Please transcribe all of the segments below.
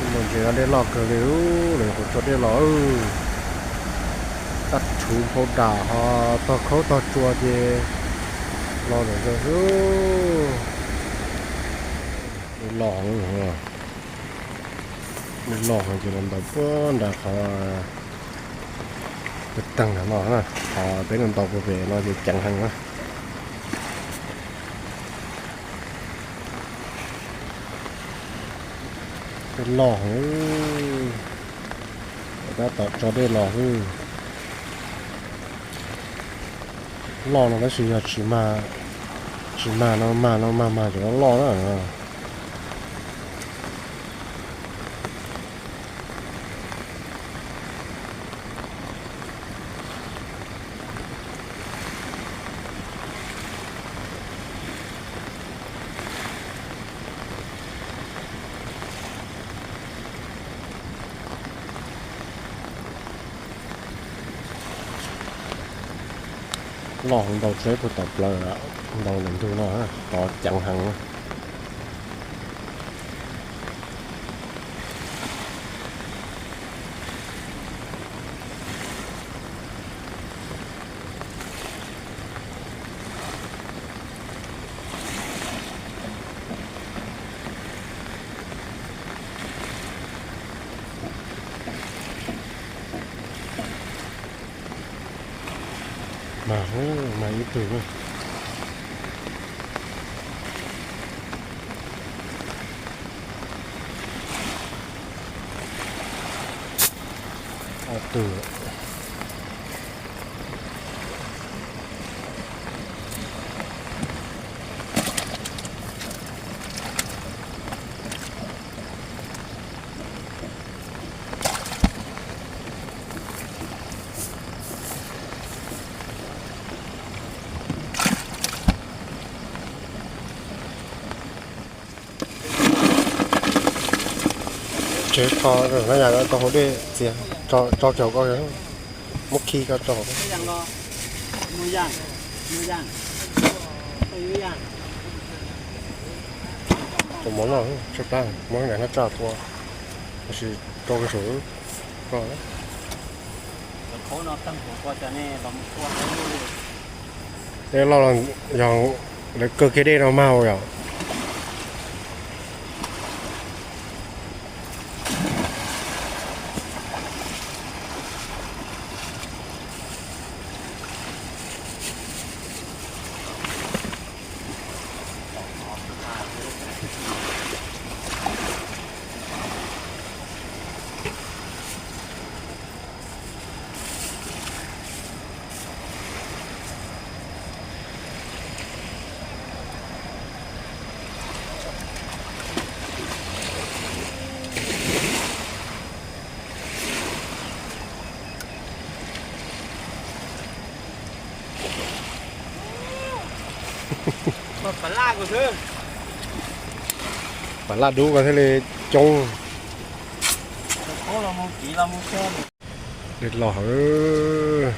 Ntses no dej loj kawg li, lawv kuj tso dej los. Dab rhuv nphau dam ho tog khaub tog tsua ces los lawm xwb. Dej loj, dej loj ces los ntaus puag nram qhov teeb no, qhov peb ntaus puag pem no ces ceev heev na. Dej loj heev, tab tom tso dej los xwb. Loj no tab sis yog tsis mag no, mag no mag mag cov loj loj na. Loj heev, ntaus tsheb puag tom plaws, ntaus ntawm ntug no, tod ceev heev. Mag, mag ib tug na. Ob tug. Tsev kho no yog koj hauv dej txias, tso kiag hauv ko, muab khi koj tso. Tus mov no tshaib plab, muab nram no tso tua, tab sis rau saum ko. Dej loj los yog lawv kaw kiag dej no mag yom. Pam laj dub ko thiaj li coob. Dej loj heev,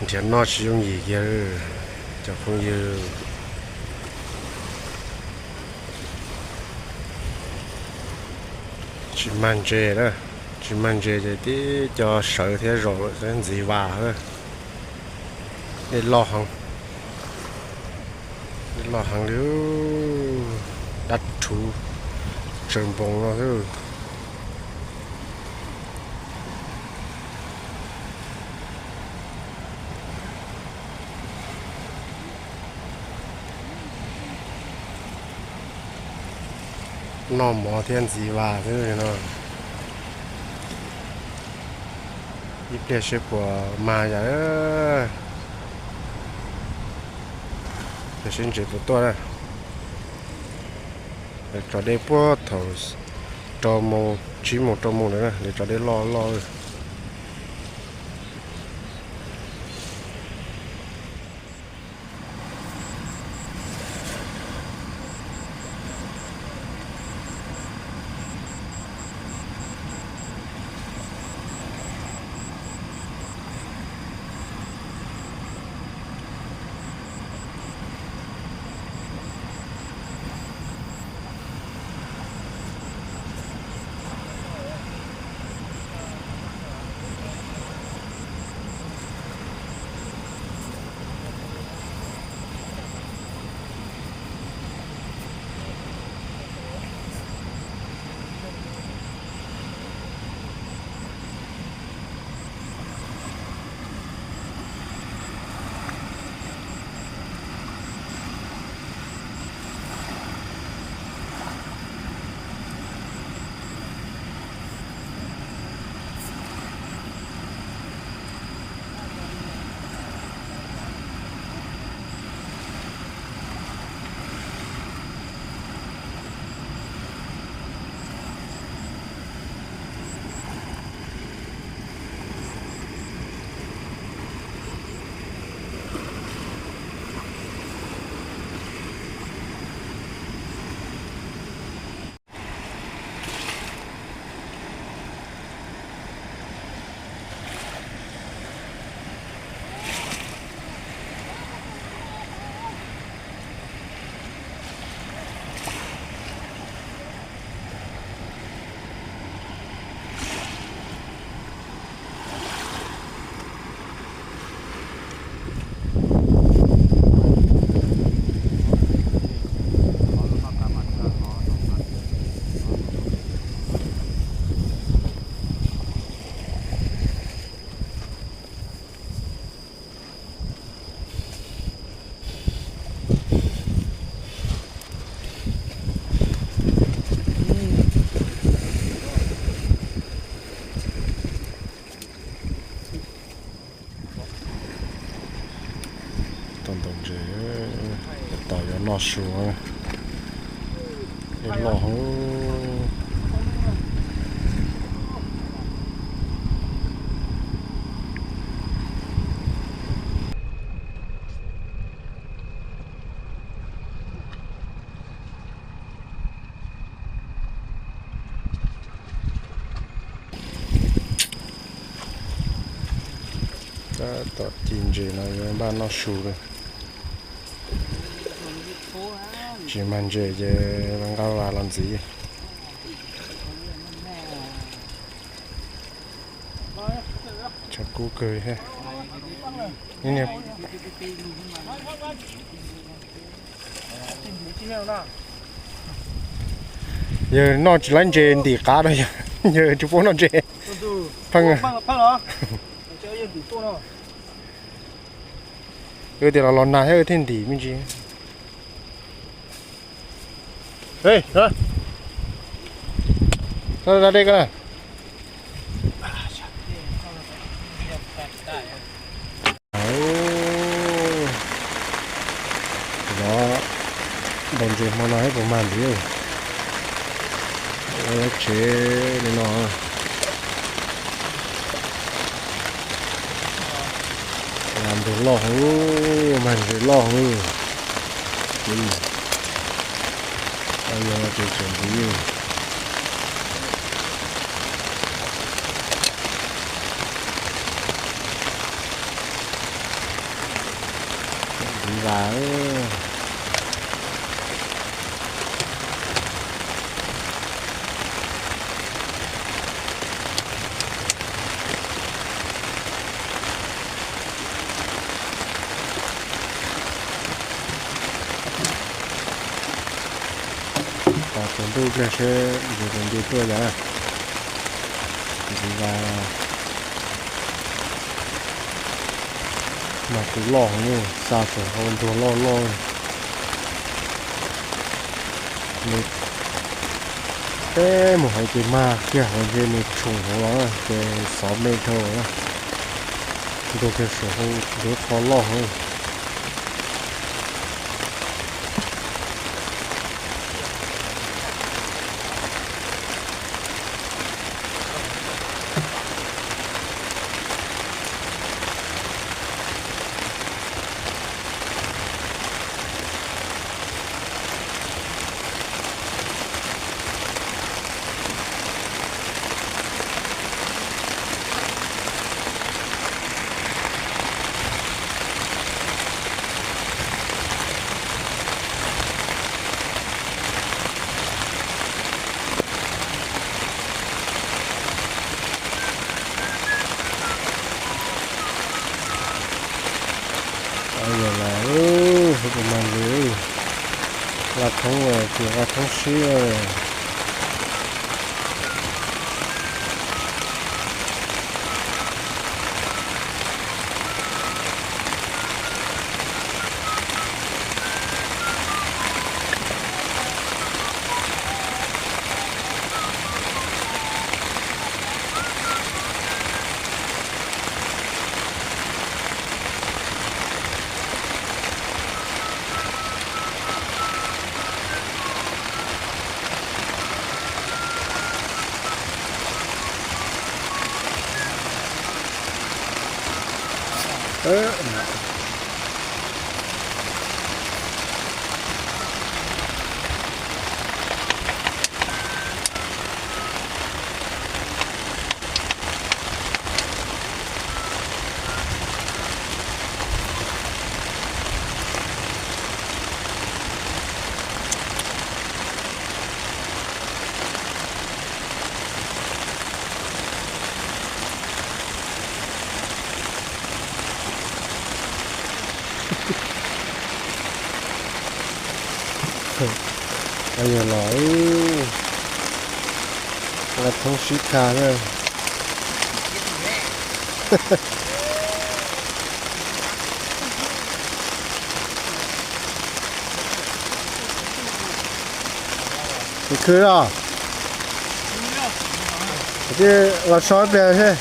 nrhiav noj tsis yooj yim kiag cov phooj ywg. Tsis mag ntses na, tsis mag ntses ces tib co sawv thiab zaum lawm ntxiv vas. Dej loj heev, dej loj heev li, dab rhuv tsaws npoos no xwb. Noj mov thiab ntxiv vas xwb no. Ib pliag seb puas mag yam, pliag seb ntses puas tuaj na. Lawv tso dej puag thaum rau moos, tsib moos rau moos ntawd na, lawv tso dej loj loj. Los Suav, loj heev. Tab tom ci ntses no yuav npaj noj su lawm. Tsis mag ntses ces nqa vas los ntxiv. Tshav kub kawg thiab. Yawg noj tsis laib ntses ntim qav rau yawg, yawg tsis pub noj ntses. Pheej. Wb tias los los nag thiab wb thiaj ntim me ntsis. Ê, da dej ko na. Los ntaus ntses hmo no puas mag ntxiv. Tsev li no. Ntug loj heev, mag ntses loj heev. Yog no ces tseem ntxiv. Ntxiv vas. Tos tsaus ntuj pliag seb ntses puas nce tuaj yom. Ntxiv vas. Mag tus loj heev, xa saum hauv ntuag loj loj. Peb mus hauv ces mag kiag hauv ntshe nws tshoom hauv los ces xov me dhau. Ntuag kiag saum hauv ntuag qhov loj heev. Yog los, ua mag li, vaj thoob, vaj thoob sib. Yog los, vaj thoob sib kha na. Khwv los, los so ib pliag seb.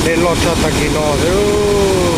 Dej loj tshaj tag kis no xwb.